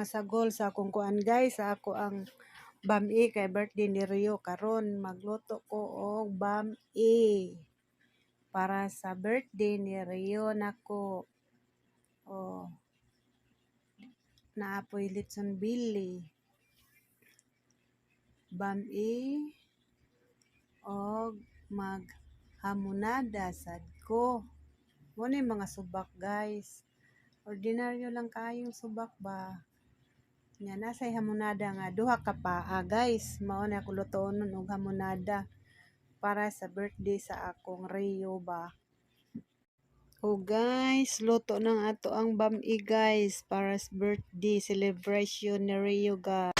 Mga sagol sa akong kuan, guys, sa ako ang bam-i kay birthday ni Rio karon. Magluto ko og bam-i para sa birthday ni Rio nako. Oh. Naa poy litson bili. Bam-i og mag hamonada sad ko. Mao ni mga subak, guys. Ordinaryo lang kaayong subak ba. Nya naa say hamonada nga duha ka paa, guys. Mao na ako lutoon og hamonada para sa birthday sa akong Rio ba. Oh guys, luto ng ato ang bam-i, guys, para sa birthday celebration ni Rio, guys.